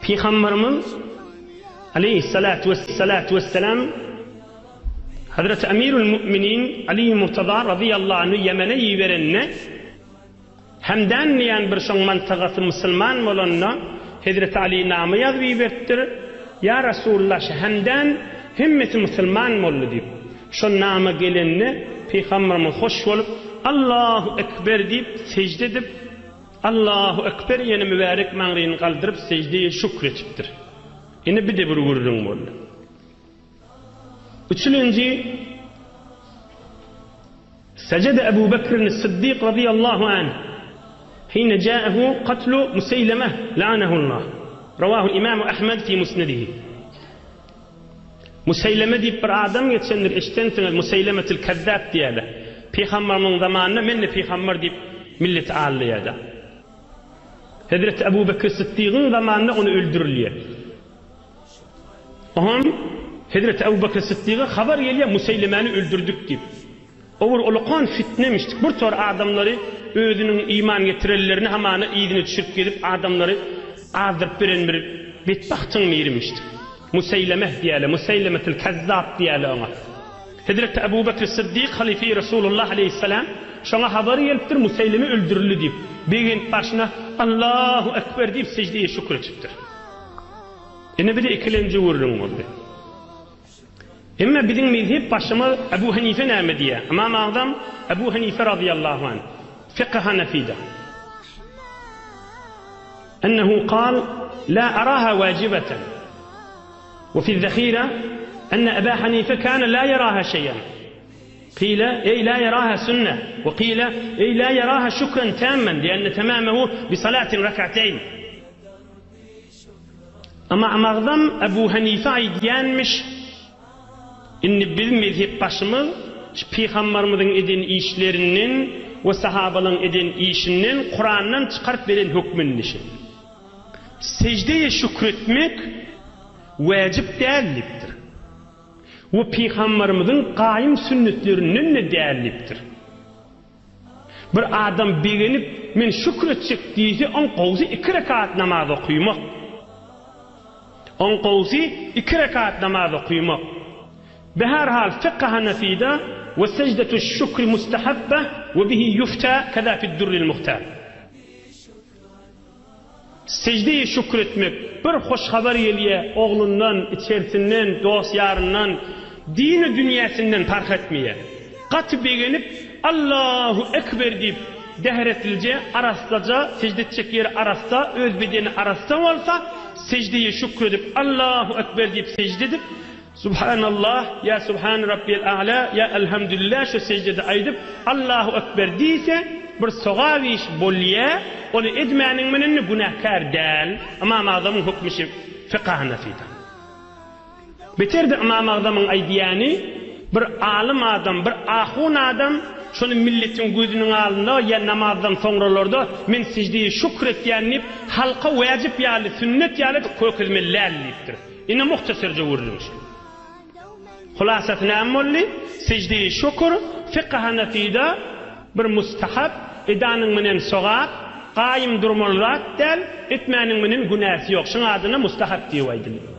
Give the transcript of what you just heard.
Pygamberimiz aleýhissalatu wessalatu wessalam Hazreti Emirül Müminin Ali Murtaza razyýallahu anhu Ýemene iberende Hemdan diýen bir şoň mantagasy musulman bolanda Hezreti Ali nama ýazyp iberipdir, Ýa Resulullah şu Hemdan hemmesi musulman boldy diýip. Şo nama gelende Pygamberimiz hoş bolup Allahu Ekber diýip sežde edip Allahu Ekber ýene mübärek maňryny galdyryp seždeýe şükr etipdir. Ine bir-de bir gürrüň boldy. Üçülenji Sejede Ebu Bekrin Siddik razyýallahu anh hine ja'ehu katlu Museýleme la'anehullah. Rawahu Imamu Ahmed fi Musnedihi. Museýleme diýip bir adam geçendir, eşdensiňiz Museýlemetil Kezzap diýýärler. Pygamberimiziň zamanynda men-de pygamber diýip milleti aldaýardy. Hezreti Ebu Bekir Siddigiň zamanynda ony öldürilýär. Oňam Hezreti Ebu Bekir Syddyga habar gelýär, Museýlemäni öldürdik diýip. O bir ulakan fitnemişdik. Bir tor adamlary özüniň iman getirenlerini hamana yzyna düşürip gezip adamlary azdyryp beren bir betbagtyň birimişdik. Museýlemeh diýýärler, Museýlemetil Kezzap diýýärler oňa. Hezreti Ebu Bekir Syddyk halyfy Resulullah aleýhissalam şoňa habar gelipdir, Museýleme öldürildi diýip. Begenip başyna Allahu Ekber diýip seždeýe şükür etipdir. Ine bir ikilenji gürrüň boldy. Emma biziň mezhep başymyz Ebu Hanife näme diýýär? Ymam Agzam Ebu Hanife razyýallahu anh, Fiqh Hanafide. Ennehu kal, La araha wajibeten. Ve fi zahira enne Eba Hanife kâne la yaraha şey'en. Qile, ey la yaraha sünne. Ve qile, ey la yaraha şükren tammen, lienne tamamehu bi salatin rek'ateyn. Ymam Agzam Ebu Henife aýdýanmyş, Indi biz mezhepbaşymyz şu pygambarymyzyň eden işlerinden we sahabalaryň eden işinden Kurandan çykaryp beren hökmüni şu. Seždeýe şükretmek wäjip däl diýipdir. We pygambarymyzyň gaýym sünnetlerinden-de däl diýipdir. Bir adam begenip, men şükür etjek diýse, oň gowusy iki rekat namaz okymak. Oň gowusy iki rekat namaz okymak. Beherhal fykh Hanafide we sejdetu şükri mustahabbeh we bihi yufta keza fi'd-durril muhtar. Seždeýi şükür etmek, bir hoş habar gelýär, oglundan, içersinden, dost-ýaryndan, dini dünýäsinden parh etmeýär. Gaty begenip, Allahu Ekber diýip, dähretlije, arassaja, sežde etjek ýeri arassa, öz bedeni arassa bolsa, seždeýi şükür edip, Allahu Ekber diýip sežde edip, Subhanallah, ýa Subhan Rabbiýel A'la, ýa Elhamdülillah şu seždede aýdyp, Allahu Ekber diýse, bir sogap iş bolýa, ony edmäniň menen-de günäkär däl. Ymam Agzamyň hökmi şi fykh Hanafyda. Beter-de Ymam Agzamyň aýdýany, bir alym adam, bir ahun adam şony milletiň gözüniň alynda ýa namazdan soňralarda men seždeýe şükür etýän diýip, halka wäjip ýaly, sünnet ýaly edip kökezmeli däl diýipdir. Ine muhtasarja gürrüň şu. Hulasasy näme boldy? Seždeýi şükür fykh Hanafyda bir mustahap, edanyň menen sogap, gaýym durmaly zat däl, etmäniň menen günäsi ýok. Şuň adyna mustahap diýip aýdylýar.